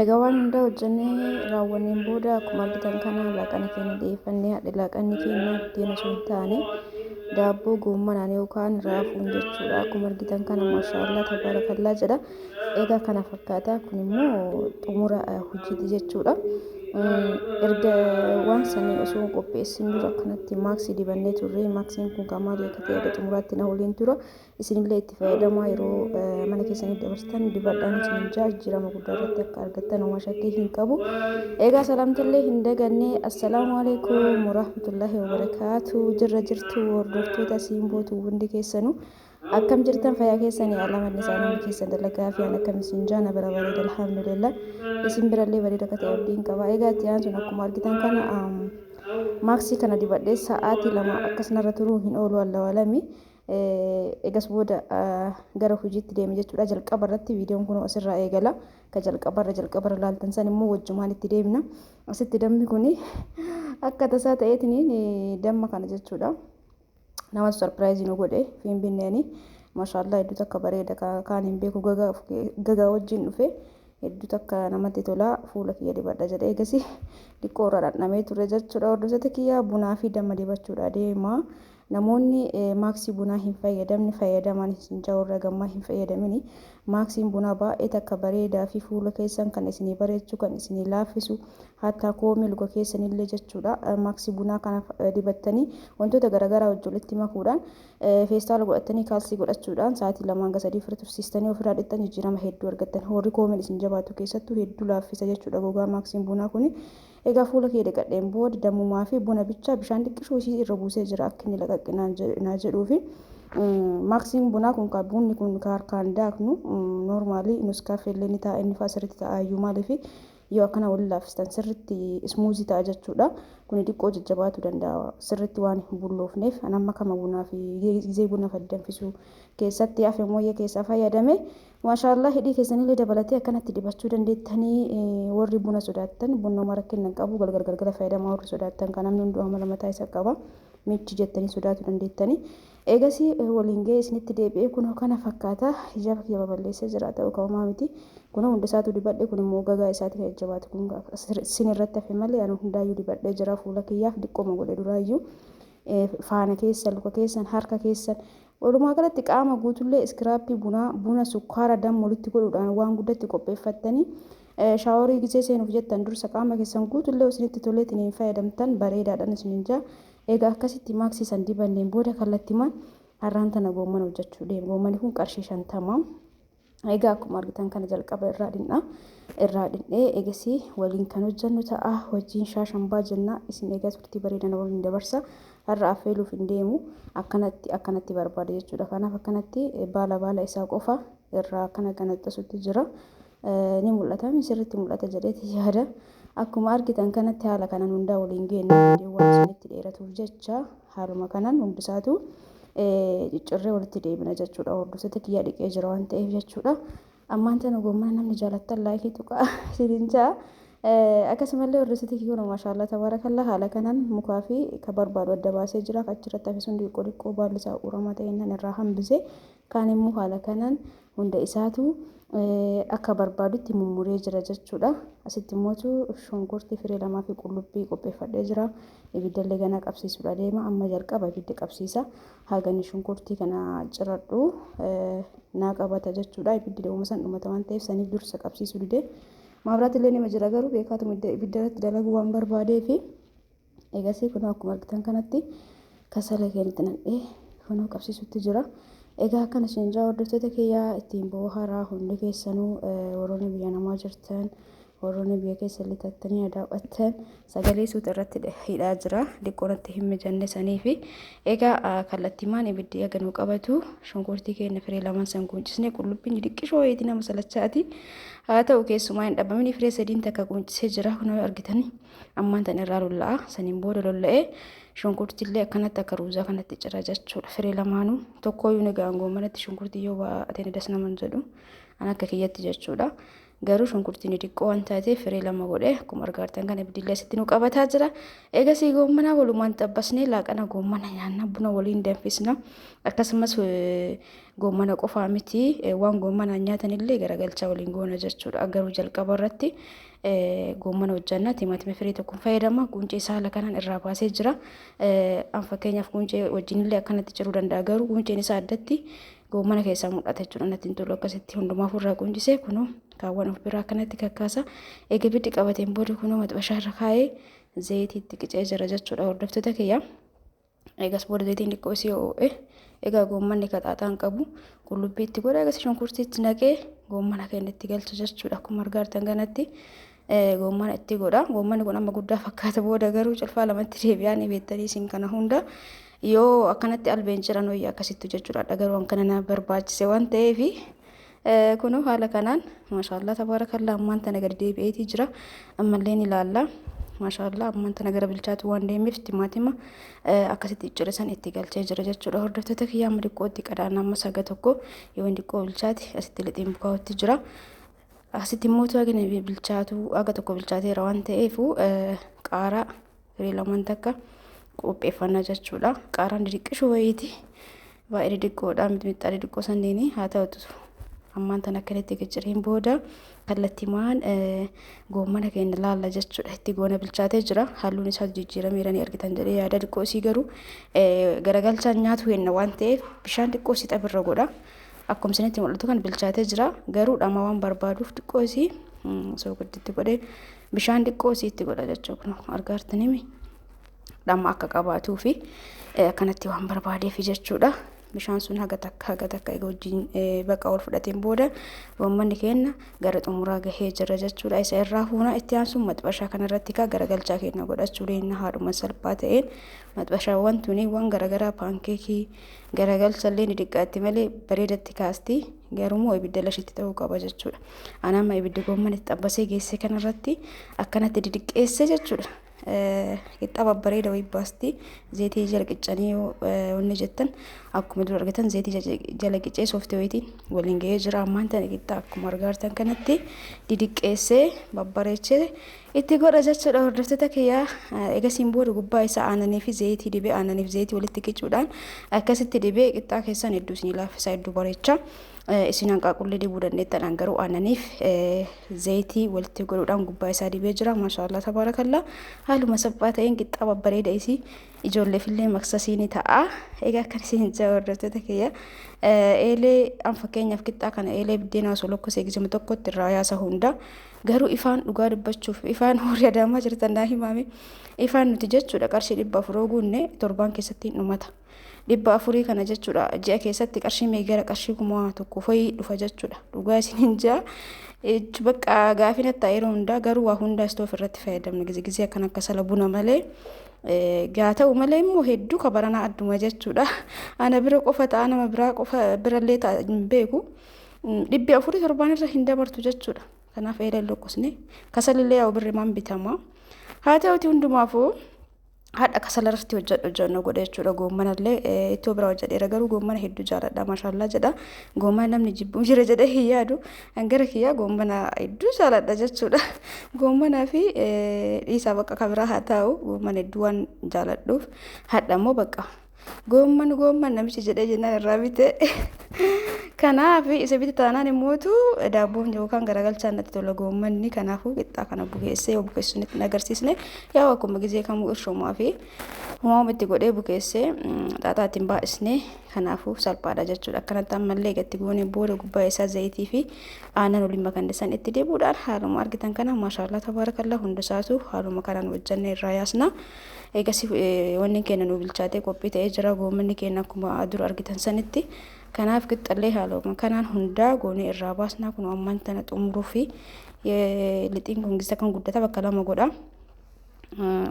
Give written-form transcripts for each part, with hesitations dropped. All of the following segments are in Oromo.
Egaa waan hundaa hojjennee raawwanneen booda akkuma argitan kana laaqana keenya dhiyeeffannee haadha laaqanni keenya buddeena osoo hin taane daabboo goommanaan yookaan raafuun jechuudha. Akkuma argitan kana maashaallaa tabaarakallaa jedha. Egaa kana fakkaata kun immoo xumura hojiiti jechuudha. Erga waan sanii osoo hin qopheessin dura akkanatti maaksii dibannee turre. Maaksiin kun kan maali akka ta'e erga xumuraatti na waliin tura. Isinillee itti fayyadamaa yeroo mana keessanii dabarsitan dibadhaan isinin jaa jijjiirama guddaa irratti akka argattan homaa shakkii hin qabu. Egaa salaamtallee hin daganne. Assalaamu alaikum warahmatullahi wabarakaatu. Jirra jirtu hordoftoota Simbootu hundi keessanuu akkam jirtan fayyaa keessanii alamanni isaa namni keessan dalagaa fi an akkam isin jaa na bira bareeda alhamdulillah isin birallee bareeda akka ta'e abdiin qaba. Egaa itti aansuun akkuma argitan kana maaksii kana dibadhee sa'aatii 2 akkasnarra turuu hin oolu allawalami. Egas booda gara hojiitti deeme jechuudha. Jalqaba irratti viidiyoon kun asirraa eegala. Ka jalqabarra jalqabarra laaltan san immoo wajjumaan itti deemna. Asitti dammi kun akka tasaa ta'eetiniin damma kana jechuudha. Nama sarpiraayizii nu godhe finfinneeni. Maashaallaa hedduu takka bareeda kaan hin beeku gagaa wajjin dhufe. Hedduu takka namatti tola fuula kiyya dibadha jedhee egasii xiqqoo irraa dhandhamee ture jechuudha. Hordoftoota kiyya bunaa fi damma dibachuudha deema. Namoonni maaksii bunaa hin fayyadamne fayyadamaan isin jaa warra gammaa hin fayyadamini. Maaksiin bunaa baay'ee takka bareedaa fi fuula keessan kan isinii bareechu kan isinii laaffisu hattaa koomee luka keessanillee jechuudha. Maaksii bunaa kana dibattanii wantoota garaagaraa wajjin walitti makuudhaan feestaala godhattanii kaalsii godhachuudhaan sa'aatii 2 hanga 3 ofirra tursiistanii ofirraa dhiqxan jijjiirama hedduu argattan. Warri koomeen isin jabaatu keessattuu hedduu laaffisa jechuudha gogaa maaksiin bunaa kuni. Egaa fuula kiyya dhiqadheen booda dammumaa fi buna bichaa bishaan xiqqishoo isii irra buusee jira akka inni laqaqqi naa jedhuufi. Maaksiin bunaa kun ka bunni kun ka harkaan daaknu noormaalii nuskaaffee illee ni ta'a inni faa sirriitti ta'a iyyuu maaliifi yoo akkana waliin laaffistan sirriitti ismuuzii ta'a jechuudha. Kuni xiqqoo jajjabaatu danda'a sirriitti waan hin bulloofneef an amma kama bunaa fi gizee buna danfisu keessatti hafe mooyyee keessaa fayyadame. Maashaa Allah hidhii keessanillee dabalatee akkanatti dibachuu dandeettanii warri buna sodaattan bunni homaa rakkinna hin qabu galgal galgala fayyadamaa warri sodaattan kan namni hunduu amala mataa isa qaba michi jettanii sodaatu dandeettanii eegasii waliin ga'ee isinitti deebi'ee kunoo kana fakkaata hijaaba kiyya baballeessee jira ta'uu qabamaa miti kunoo hunda isaatu dibadhe kun immoo gagaa isaati kan jajjabaatu kun sin irratti hafe malee ani hundaayyuu dibadhee jira fuula kiyyaaf diqqoma godhe duraayyuu faana keessan luka keessan harka keessan Walumaa galatti qaama guutullee iskiraappii bunaa, buna, sukkaara, damma walitti godhuudhaan waan guddatti qopheeffattanii shaaworii gizee seenuuf jettan dursa qaama keessan guutullee isinitti toleetiin hin fayyadamtan bareedaadhaan isinin jaa. Egaa akkasitti maaksii san dibanneen booda kallattimaan har'aan tana goomman hojjechuu deema. Goommanni kun qarshii 50. Egaa akkuma argitan kana jalqaba irraa dhin'a. Irraa dhin'ee egasii waliin kan hojjennu ta'a. Hojiin shaashambaa jenna. Isin egaa turtii bareedaa na waliin dabarsa. Har'a affeeluuf hin deemu. Akkanatti akkanatti barbaada jechuudha. Kanaaf akkanatti baala baala isaa qofa irraa akkana ganaxxasutti jira. Ni mul'ata. Sirriitti mul'ata jedheeti yaada. Akkuma argitan kanatti haala kanaan hundaa waliin geenna. Viidiyoon waan isinitti dheeratuuf jecha haaluma kanaan hundisaatu ciccirree walitti deebina jechuudha. Hordoftoota kiyyaa dhiqee jira waan ta'eef jechuudha. Ammaan tana goommana namni jaalattan laayikii tuqaa isiniin ja'a. Akkasumallee hordoftoota kiyya kun maashaallah tabaarakallaa haala kanaan mukaa fi ka barbaadu adda baasee jira. Achirratti hafe sun xiqqoo xiqqoo baalli isaa uramaa ta'e nan irraa hambise. Kaan immoo haala kanaan hunda isaatu akka barbaadutti mummuree jira jechuudha. Asitti immootu shunkurtii firee lamaa fi qullubbii qopheeffadhee jira. Ibiddallee ganaa qabsiisuudha deema. Amma jalqaba ibidda qabsiisa. Hagani shunkurtii kana ciradhu naa qabata jechuudha. Ibiddi deemuma san dhumata waan ta'eef saniif dursa qabsiisuu dide. Maabiraatillee nima jira garuu beekaatuma ibidda irratti dalaguu waan barbaadeefi. Egasii kunoo akkuma argitan kanatti kasala keenyatti naqnee kunoo qabsiisutti jira. Egaa akkana isin jaa hordoftoota kiyyaa ittiin booharaa hundi keessanuu warroonni biyya namaa jirtan warroonni biyya keessa illee tattanii daawwattan sagalee suuta irratti hidhaa jira diqqoo natti hin mijanne saniifi egaa kallattimaan ibiddi eega nuu qabatu shunkurtii keenya firee lamaan san quuncisne qullubbiin diqqishoo wayiiti nama salachaati haa ta'u keessumaa hin dhabamin firee sadiin takka quuncisee jira kunoo argitanii. Ammaan tan irraa lolla'a. Saniin booda lolla'ee shunkurtillee akkanatti akka ruuzaa kanatti cira jechuudha. Firee lamaanuu tokkooyyuu ni ga'an goommanatti shunkurtii yoo baay'ate ni das naman jedhu. An akka kiyyatti jechuudha. Garuu shunkurtiin xixiqqoo waan taateef firee 2 godhe. Akkuma argaa kana ibiddi asitti nu qabataa jira. Eegasii goommana walumaan xabbasnee laaqana goommana nyaanna, buna waliin danfisna. Akkasumas goommana qofaa miti, waan goommanaan nyaatanillee garagalchaa waliin goona jechuudha. Garuu jalqaba irratti goommana hojjanna. Timaatima firii tokkoon fayyadama. Quncee isaa haala kanaan irraa baasee jira. An fakkeenyaaf quncee wajjinillee akkanatti ciruu danda'a. Garuu qunceen isaa addatti goommana keessaa mul'ata jechuudha. Natti hin tolu akkasitti. Hundumaaf irraa quncisee kunoo kaawwan of biraa akkanatti kakkaasa. Eega ibiddi qabateen booda kunoo maxbashaa irra kaa'ee zayitii itti qicee jira jechuudha, hordoftoota kiyya. Eegas booda zayitiin xiqqoo isii ho'e. Egaa goommanni qaxaaxaan qabu qullubbii itti godha. Eegas shunkurtii itti naqee goommana keenya itti galcha jechuudha. Akkuma argaa jirtan kanatti goommana itti godha. Goommanni kun amma guddaa fakkaata, booda garuu cilfaa lamatti deebi'aa ni beektanii isin kana hunda. Yoo akkanatti albeen ciran wayya akkasitti jechuudha. Garuu kana na barbaachise waan ta'eefi kunoo haala kanaan maashaallah tabaarakallaa ammaan tana gadi deebi'eetii jira. Ammallee ni ilaalla. Maashaallah, ammaan tana gara bilchaatu waan deemeef timaatima akkasitti ciresan itti galchee jira jechuudha. Hordoftoota kiyyaa, amma xiqqootti qadaan amma saga tokko yoo inni xiqqoo bilchaate asitti lixiin bukaa'utti jira. Asitti immoo haga bilchaatu haga tokko bilchaateera waan ta'eef qaaraa firii lamaan takka qopheeffannaa jechuudha. Qaaraan didiqqishu wayiiti. Baay'ee didiqqoodha. Mixmixaa didiqqoo sanniini haa ta'utu ammaan tana akkanatti ciccireen booda kallattimaan goommana keenya laalla jechuudha. Itti goona, bilchaatee jira. Halluun isaa jijjiirameera ni argitan jedhee yaada. Xiqqoo isii garuu garagalchaan nyaatu henna waan ta'eef bishaan xiqqoo isii xabirra godha. Akkuma isinitti mul'atu kan bilchaatee jira. Garuu dhama waan barbaaduuf xiqqoo isii soogidditti godhee bishaan xiqqoo isii itti godha jechuudha. Argaa jirtanimi dhama akka qabaatuu fi akkanatti waan barbaadeef jechuudha. Bishaan sun haga takka haga takka egaa wajjin baqa ol fudhateen booda goommanni keenya gara xumuraa gahee jira jechuudha. Isa irraa fuuna. Itti aansuun maxbashaa kanarratti kaa garagalchaa keenya godhachuu deemna. Haadhuma salphaa ta'een maxbashaawwan tuniiwwan garaagaraa paankeekii garagalchallee ni xiqqaatti malee bareedatti kaasti. Garuu ibidda lashitti ta'uu qaba jechuudha. Ana amma ibidda goomman itti xabbasee geesse kanarratti akkanatti didiqqeesse jechuudha. Qixxa babbareeda wayii baasti. Zeetii jala qiccanii wanni jettan akkuma dura argatan zeetii jala qicee sooftii wayiitiin waliin gahee jira. Ammaan tana qixxa akkuma argaa jirtan kanatti didiqqeessee babbareechee itti godha jechuudha, hordoftoota kiyyaa. Egasiin booda gubbaa isaa aannanii fi zeetii dibee, aannanii fi zeetii walitti qicuudhaan akkasitti dibee qixxaa keessan hedduu isinii laaffisa, hedduu bareecha. Isin hanqaaqullee dibuu dandeettan, garuu aannaniif zeetii walitti godhuudhaan gubbaa isaa dibee jira. Maashaallah tabaarakallaa, haaluma salphaa ta'een qixxaa babbareeda isii ijoolleefillee maksasii ni ta'a. Egaa akkan isin jaa, hordoftoota kiyya, eelee an fakkeenyaaf qixxaa kana eelee biddeenaa osoo lokkosee gizima tokkotti irraa yaasa hunda. Garuu ifaan dhugaa dubbachuuf ifaan horii Adaamaa jirtan naa himaame, ifaan nuti jechuudha qarshii 400 guunne torbaan keessatti hin dhumata. 400 kana jechuudha ji'a keessatti qarshii meeqara? Qarshii 1000 foyii dhufa jechuudha. Dhugaa isin hin jaa bakka gaafii natti yeroo hundaa. Garuu waa hundaa istoof irratti fayyadamna gize gizee akkan akka sala buna malee gaa ta'u malee immoo hedduu kabaranaa adduma jechuudha. Ana bira qofa ta'a, nama biraa qofa birallee ta'a hin beeku. 400 torbaan irra hin dabartu jechuudha. Kanaaf eelee lokkosne kasalillee yaa'u birri maan bitama. Haa ta'uti hundumaafuu haadha kasala irratti hojjedhu hojjennoo godhe jechuudha. Goommanallee ittoo biraa hojjedheera, garuu goommana hedduu jaaladha. Maashaallah jedha. Goommana namni jibbu jira jedhee hin yaadu. Gara kiyyaa goommana hedduu jaaladha jechuudha. Goommanaa fi dhiisaa bakka kabiraa haa ta'u, goommana hedduu waan jaaladhuuf hadha immoo bakka goomman goomman namichi jedhee jennaan irraa bite. Kanaaf isa bite taanaan immootu daabboon yookaan garagalchaan natti tola goommanni. Kanaafuu qixxaa kana bukeessee yoo bukeessu nutti hin agarsiisne. Yaa akkuma gizee kamuu irshumaa fi uumama itti godhee bukeessee xaaxaa ittiin baay'isne. Kanaafuu salphaadha jechuudha. Akkanatti ammallee gatti goonee booda gubbaa isaa zayitii fi aannan waliin makannisan itti dibuudhaan haaluma argitan kana maashaallah tabaarakallaa hunda isaatu haaluma kanaan hojjannee irraa yaasna. Eegas wanni keenya nu bilchaatee qophii ta'ee jira, goommanni keenya akkuma dura argitan sanitti. Kanaaf qixxallee haaluma kanaan hundaa goonee irraa baasna. Kun ammaan tana xumuruu fi lixiin kun gisa kan guddata bakka lama godha.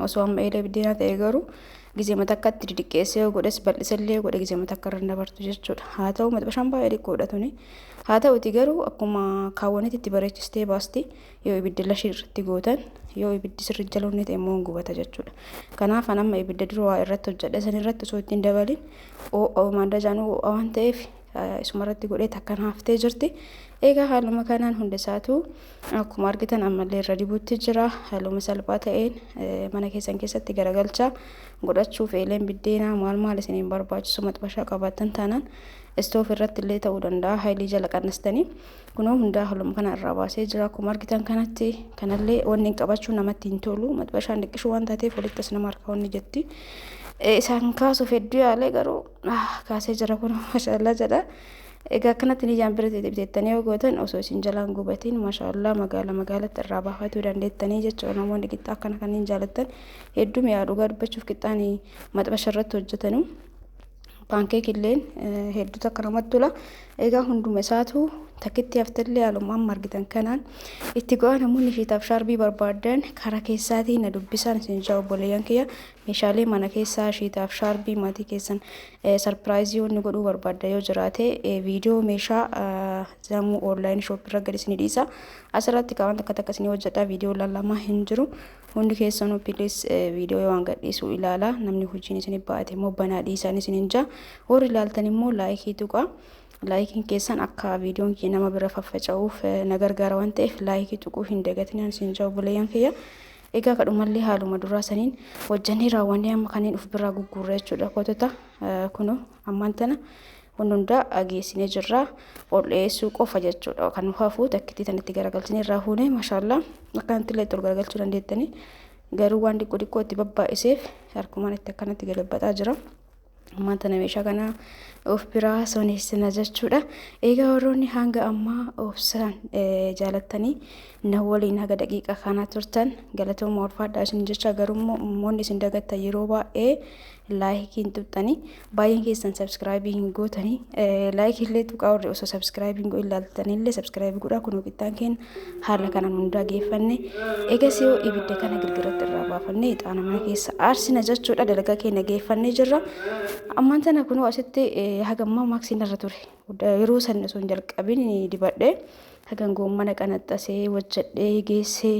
Osoo amma eelee biddeenaa ta'e garuu gizee matakkatti didiqqeessee yoo godhes bal'isellee godhe gizee matakka irra dabartu jechuudha. Haa ta'u maxxashaan baay'ee xiqqoodha tuni. Haa ta'uti garuu akkuma kaawwanitti itti bareechistee baasti yoo ibidda lashii irratti gootan. Yoo ibiddi sirri jala ta'e immoo gubata jechuudha. Kanaaf an amma ibidda dura waa irratti hojjedhe san irratti osoo ittiin dabalin oo'a maandajaan oo'a waan ta'eef Isumarratti godhee takka haaftee jirti. Egaa haaluma kanaan hunda isaatu akkuma argitan ammallee irra dibuutti jira. Haaluma salphaa ta'een mana keessan keessatti garagalchaa godhachuuf eeleen biddeenaa maal maal isiniin barbaachisu maxbashaa qabaattan taanaan istoof irratti illee ta'uu danda'a. Haayilii jala qannastanii kunoo hundaa haaluma kana irraa baasee jira. Akkuma argitan kanatti kanallee wanni qabachuu namatti hin tolu. Maxbashaan dhiqqishuu waan taateef walitti as nama harka wanni jetti. Isaan kaasuuf hedduu yaalee garuu kaasee jira kun maashaallah jedha. Egaa akkanatti ni jaan bira biteettanii yoo gootan osoo isin jalaan gubatiin maashaallah magaala magaalatti irraa baafatuu dandeettanii jechuudha. Namoonni qixxaa akkana kanneen jaalattan hedduu mi'aa dhugaa dubbachuuf qixxaan maxbasha irratti hojjetanu. Paankeek illeen hedduu takka namatti tola. Egaa hunduma isaatu takkitti haftallee haaluma amma argitan kanaan itti go'aa. Namoonni shiitaaf shaarbii barbaadan karaa keessaatiin na dubbisaan isin jaa obboleeyyan kiyya. Meeshaalee mana keessaa shiitaaf shaarbii maatii keessan sarpiraayizii wanni godhuu barbaadda yoo jiraate viidiyoo meeshaa zamuu onlaayinii shooppii irra gadi isin dhiisa. Asirratti kaawwan takka takka isin hojjedha, viidiyoo lallamaa hin jiru. Hundi keessanuu pilis viidiyoo waan gadhiisu ilaala. Namni hojiin isin baate immoo banaa dhiisaan isin hin jaa. Warri ilaaltan immoo laayikii tuqa. Laayikiin keessan akka viidiyoon kiyya nama bira faffaca'uuf na gargaara waan ta'eef laayikii tuquu hin dagatinaan isin jaa obboleeyyan kiyya. Egaa kadhumallee haaluma duraa saniin hojjannee raawwannee amma kanneen of biraa gugguurra jechuudha. Kotota kunoo ammaan tana wanti hundaa geessinee jirra. Ol dhiyeessuu qofa jechuudha. Kan nu hafu takkitti tanatti garagalchinee irraa fuune maashaallaa akkanatti illee itti ol garagalchuu dandeettanii. Garuu waan xiqqoo xiqqoo itti babba'iseef harkumaan itti akkanatti galabbataa jira. Ammaan tana meeshaa kana of biraa soneessina jechuudha. Egaa warroonni hanga ammaa obsaan jaalattanii na waliin haga daqiiqa kana turtan galatooma ulfaadhaa isin jecha. Garuu immoo isin dagattan yeroo baay'ee laayikii hin tuqxanii, baay'een keessan sabskraayibii hin gootanii. Laayikii illee tuqaa, warri osoo sabskraayibii hin godhin ilaaltanii illee sabskraayibii godhaa. Kunoo qixxaan keenya haala kanaan hundaa geeffanne. Egas yoo ibidda kana girgiratti irraa baafannee ixaana mana keessa aarsina jechuudha. Dalagaa keenya geeffannee jirra. Ammaan tana kunoo asitti hagammaa maaksiin irra ture. Yeroo san osoo hin jalqabin dibadhee hagan goommana qanaxxasee hojjedhee geessee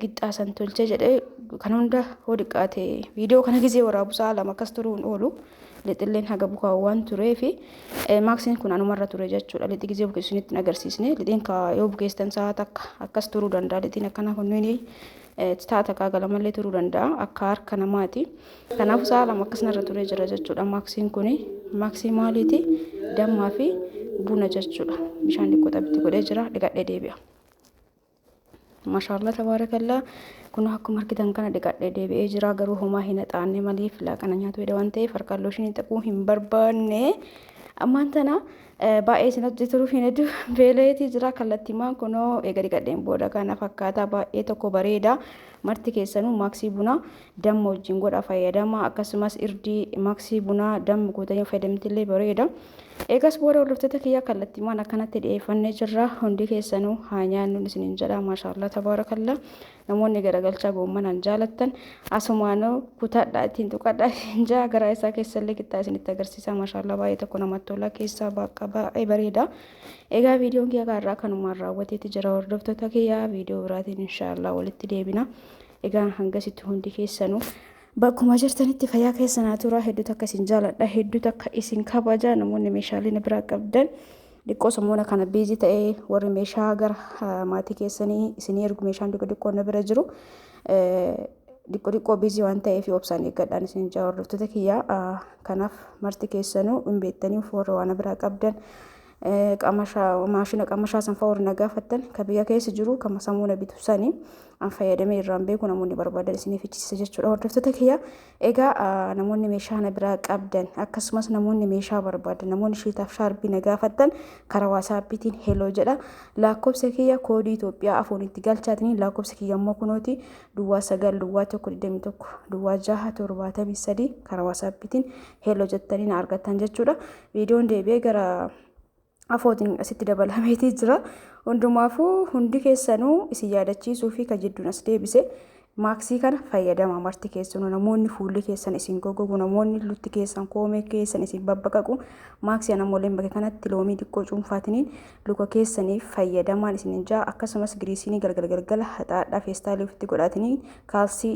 qixxaa san tolchee jedhee kan hunda hoo xiqqaate viidiyoo kana gisee waraabu sa'a 2 akkas turuun oolu. Lixilleen haga bukaa waan tureefi maaksiin kun anumarra ture jechuudha. Lixi gisee bukeessu isinitti hin agarsiisne. Lixiin yoo bukeessan sa'a takka akkas turuu danda'a. Lixiin akkana kunneen sa'a takka galamallee turuu danda'a akka harka namaati. Kanaafuu sa'a 2 akkasuma turee jira jechuudha. Maaksiin kuni maaksii maaliiti? Dammaa fi buna jechuudha. Bishaan xiqqoo xabitti godhee jira. Dhiqadhee deebi'a. Maashaallah tabaarakallaa. Kun akkuma argitan kana dhiqadhee deebi'ee jira. Garuu homaa hin haxaanne, maliif laaqana nyaatu jedha waan ta'eef harkaan looshinii tuquu hin barbaanne. Ammaan tana baay'ee isin hojjetuuf hin hedduu beela'eetii jira. Kallattiimaan kunoo eega dhiqadheen booda kana fakkaataa baay'ee tokko bareeda. Marti keessanuu maaksii bunaa damma wajjin godha fayyadama. Akkasumas irdii maaksii bunaa damma gootanii fayyadamtillee bareeda. Eegas booda hordoftoota kiyya kallattiimaan akkanatti dhiyeeffannee jirra. Hundi keessanuu haa nyaannu isiniin jedha. Maashaallah tabaarakallaa. Namoonni garagalchaa goommanaan jaalattan asumaanoo kutadhaa ittiin tuqadhaa isin jaa. Garaa isaa keessallee qixxaa isinitti agarsiisa. Maashaallah baay'ee tokko namatti tola, keessaa baaqqa baay'ee bareeda. Egaa viidiyoon kiyya irraa kanumaan raawwateeti jira hordoftoota kiyya. Viidiyoo biraatiin inshaallah walitti deebina. Egaa hangasitti hundi keessanuu bakkuma jirtanitti fayyaa keessanaa tura. Hedduu takka isin jaaladha. Hedduu takka isin kabaja. Namoonni meeshaalee na biraa qabdan xiqqoo samoona kana biizii ta'ee warri meeshaa gara maatii keessanii isinii ergu meeshaan xiqqoo xiqqoo na bira jiru. Xiqqoo xiqqoo biizii waan ta'eef obsaan eeggadhaan isin jaa hordoftoota kiyya. Kanaaf marti keessanuu hin beektanii warra waan biraa qabdan qamashaa maashina qamashaa san fa'aa warri na gaafattan ka biyya keessa jiru kama samuuna bitu sanii an fayyadamee irraan beeku namoonni barbaadan isiniif ichisiisa jechuudha hordoftoota kiyya. Egaa namoonni meeshaa na biraa qabdan akkasumas namoonni meeshaa barbaadan, namoonni shiitaaf shaarbii na gaafattan karaa waasaappiitiin heloo jedha. Lakkoofsa kiyya koodii Itoophiyaa afuun itti galchaatanii, lakkoofsa kiyya immoo kunooti 09 01 21 06 73, karaa waasaappiitiin heloo jettanii na argattan jechuudha. Viidiyoon deebi'ee gara afootiin asitti dabalameetii jira. Hundumaafuu hundi keessanuu isin yaadachiisuu fi kan jidduun as deebise maaksii kana fayyadama marti keessanuu. Namoonni fuulli keessan isin goggogu, namoonni lutti keessan koomee keessan isin babbaqaqu, maaksii namoolleen bakka kanatti loomii xiqqoo cuunfaatiniin luka keessaniif fayyadamaan isin jaa. Akkasumas giriisinii galgala galgala haxaadhaa feestaalii ofitti godhatanii kaalsii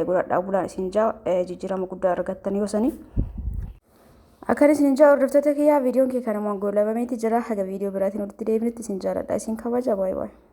godhadhaa bulaan isin jaa, jijjiirama guddaa argattan yoo sanii. Akkan isin jaa hordoftoota kiyyaa, viidiyoon kee kanumaan goolabameeti jira. Haga viidiyoo biraatiin walitti deebinutti isin jaaladha, isin kabaja. Baay'ee baay'ee.